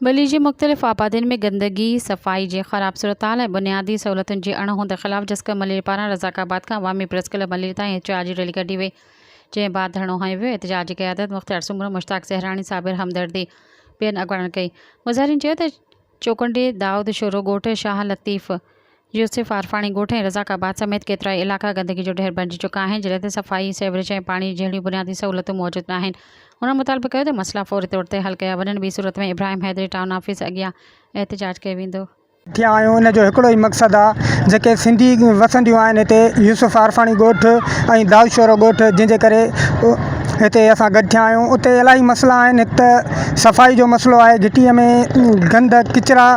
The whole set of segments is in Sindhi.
ملير جي مختلف آبادين ۾ گندگي، صفائي جي خراب صورتحال ۽ بنيادي سهولتن جي اڻ هوند خلاف جسقم ملير پاران رزاق آباد کان عوامي پريس ڪلب ملير تائين احتجاجي ريلي ڪڍي وئي، جنهن بعد ڌرڻو هنيو ويو، احتجاج جي قيادت مختيار سومرو، مشتاق زهراڻي، صابر همدردي ٻين اڳواڻن ڪئي. مظاهرين چيو ته چوڪنڊي، دائود شورو ڳوٺ، شاهه لطيف، يوسف عارفاڻي ڳوٺ ۽ رزاق آباد سميت ڪيترائي علائقا گندگي جو ڍير بڻجي چڪا آهن، جڏهن ته صفائي، سيوريج ۽ پاڻي جهڙيون بنيادي سهولتون موجود ناهن. هنن مطالبو ڪيو ته مسئلا فوري طور تي حل ڪيا وڃن، ٻي صورت ۾ ابراهيم حيدري ٽائون آفيس اڳيان احتجاج ڪيو ويندو. ٿيا آهيون ان جو هڪڙو ئي مقصد آ جيڪي سنڌي وسنديون آهن هتي يوسف عارفاڻي ڳوٺ ۽ دائود شورو ڳوٺ جنهن جي ڪري هتي اسان گڏ ٿيا آهيون اتي الاهي مسئلا آهن هڪ ته صفائي جو مسئلو آهي گهٽي ۾ گند ڪچرا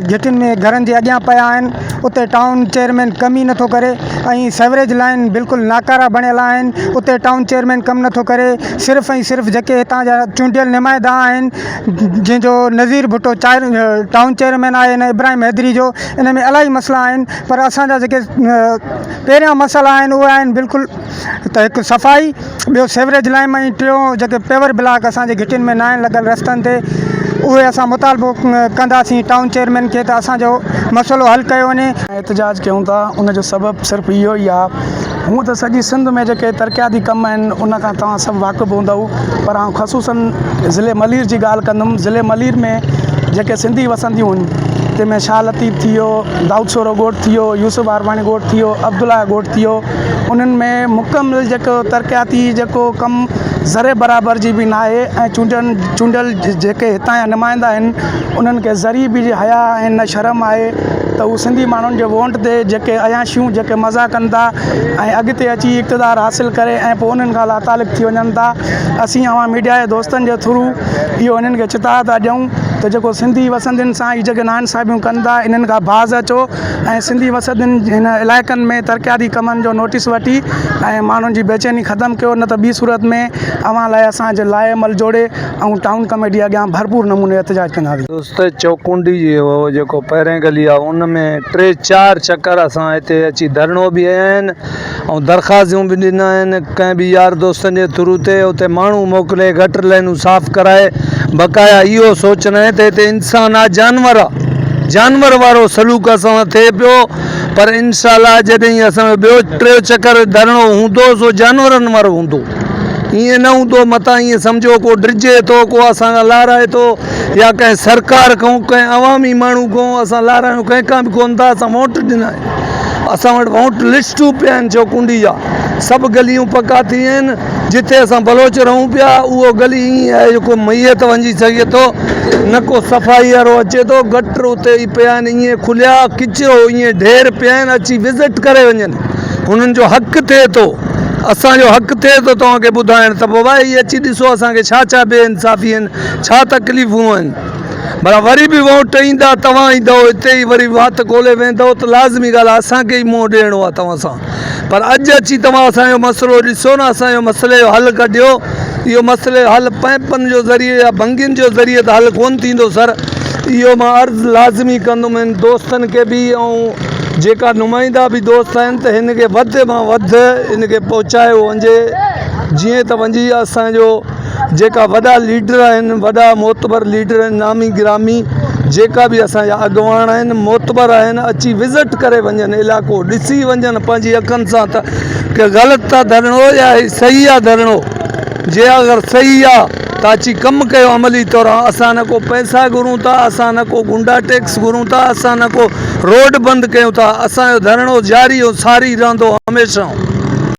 گهٽين ۾ گهرن جي اڳيان پيا آهن اتي ٽائون چيئرمين ڪم ئي نٿو ڪري ۽ سيوريج لائن بلڪل ناڪارا بڻيل آهن اتي ٽائون چيئرمين ڪم نٿو ڪري صرف ۽ صرف جيڪي هتان جا چونڊيل نمائندا آهن جنهن جو نظير ڀٽو ٽائون چيئرمين آهي ۽ ابراهيم حيدري جو ان ۾ الاهي مسئلا آهن پر اسانجا جيڪي پهريان مسئلا آهن اهي آهن بلڪل ته هڪ صفائي ٻيو سيوريج لائين ۽ ٽيون جيڪي پيور بلاڪ اسان جي گهٽين ۾ ناهن لڳل رستن تي اهي اسان مطالبو ڪنداسين ٽائون چيئرمين کي ته اسان جو مسئلو حل ڪيو وڃي. احتجاج ڪيون ٿا ان جو سبب صرف اهو ئي آهي هونء ته سڄي سنڌ ۾ جيڪي ترقياتي ڪم آهن ان کان توهان سڀ واقف هوندؤ پر آئون خصوصن ضلعي ملير جي ڳالهه ڪندم ضلعي ملير ۾ جيڪي سنڌي وسنديون آهن تنهن ۾ شاهه لطيف ٿي ويو دائود سورو ڳوٺ ٿي ويو يوسف عارباڻي ڳوٺ ٿي ويو عبدالله ڳوٺ ٿي ويو انهن ۾ مڪمل جيڪو ترقياتي جيڪو ڪم ذري برابر جي به ناهي ۽ چونڊن چونڊيل جيڪي هتان جا نمائندا آهن انهن کي ذري به حيا ۽ نه شرم آهي ته هو سنڌي ماڻهن جي ووٽ تي جيڪي عياشيون جيڪي مزا ڪن ٿا ۽ اڳتي اچي اقتدار حاصل ڪري ۽ پوء انهن کان لاتعلق ٿي وڃن ٿا اسين اوهان ميڊيا جي دوستن جي ٿرو اهو انهن کي چتاء ٿا ڏيون ته جيڪو سنڌي وسندين سان هي جيڪي ناانصافيون ڪن ٿا انهن کان باز اچو ۽ سنڌي وسندين هن علائقن ۾ ترقياتي ڪمن جو نوٽيس وٺي ۽ ماڻهن جي بيچيني ختم ڪيو نه ته ٻي صورت ۾ اوهان لاء اسان جي لاء عمل جوڙي ۽ ٽائون ڪميٽي اڳيان ڀرپور نموني احتجاج ڪنداسين. دوست چوڪنڊي جي هو جيڪو پهرين گلي آ ان ۾ ٽي چار چڪر اسان هتي اچي ڌرڻو به هنيا آهن ۽ درخواستون به ڏنا آهن ڪنهن به يار دوستن جي ٿرو تي اتي ماڻهو موڪلي گٽر لائنون صاف ڪرائي بقايا اهو سوچڻ آهي ته هتي انسان آ جانور آ جانور وارو سلوڪ اسان سان ٿئي پيو پر انشاء الله جڏهن اسان جو ٻيو ٽيو چڪر ڌرڻو هوندو سو جانورن وارو هوندو ائين نه هوندو متان ائين سمجهو ڪو ڊڄي ٿو ڪو اسان کان لارائي ٿو يا ڪنهن سرڪار کان ڪنهن عوامي ماڻهو کان اسان لارايون ڪنهن کان به ڪونه ٿا اسان ووٽ ڏنا آهن اسان وٽ ووٽ لسٽون پيا آهن چوڪنڊي جا سڀ گليون پڪا ٿي ويا آهن جتي اسان بلوچ رهون پيا اهو گلي ائين آهي جو ڪو ميت وڃي سگهي ٿو نه ڪو صفائي وارو اچي ٿو گٽر اتي ئي پيا آهن ائين کليا ڪچرو ائين ڍير پيا آهن اچي وزٽ ڪري وڃن هنن جو حق ٿئي ٿو اسان جو حق ٿئي ٿو توهان کي ٻڌائڻ ته بابا هي اچي ڏسو اسان کي ڇا ڇا بي انصافي آهن ڇا تڪليفون آهن ڀلا وري به ووٽ ايندا توهان ايندؤ هتي ئي وري وات کولي ويندؤ ته لازمي ڳالهه آهي اسان کي ئي منهن ڏيڻو آهي توهان سان پر اڄ اچي توهان اسان جو مسئلو ڏسو نه اسان جو مسئلي جو حل ڪڍيو اهو مسئلي جو حل پئمپن جو ذريعي يا ڀنگين جو ذريعي ته حل ڪونه ٿيندو سر اهو مان عرض لازمي ڪندم هن دوستن کي به ۽ جيڪا نمائندا به دوست آهن ته هن کي وڌ مان وڌ هن کي پهچايو وڃي جيئن ته وڃي اسان جو جيڪا وڏا ليڊر آهن وڏا معتبر ليڊر آهن نامي گرامي جيڪا به اسان جا اڳواڻ آهن معتبر آهن اچي وزٽ ڪري وڃن علائقو ڏسي وڃن پنهنجي اکن سان ته ڪي غلط آ ڌرڻو يا هي صحيح آ ڌرڻو جي اگر صحيح آ ته اچي ڪم ڪيو عملي طور اسان نه ڪو پئسا گهرون ٿا اسان نه ڪو گنڊا ٽيڪس گهرون ٿا اسان نه ڪو روڊ بند ڪيون ٿا اسان جو ڌرڻو جاري ۽ ساري رهندو هميشه.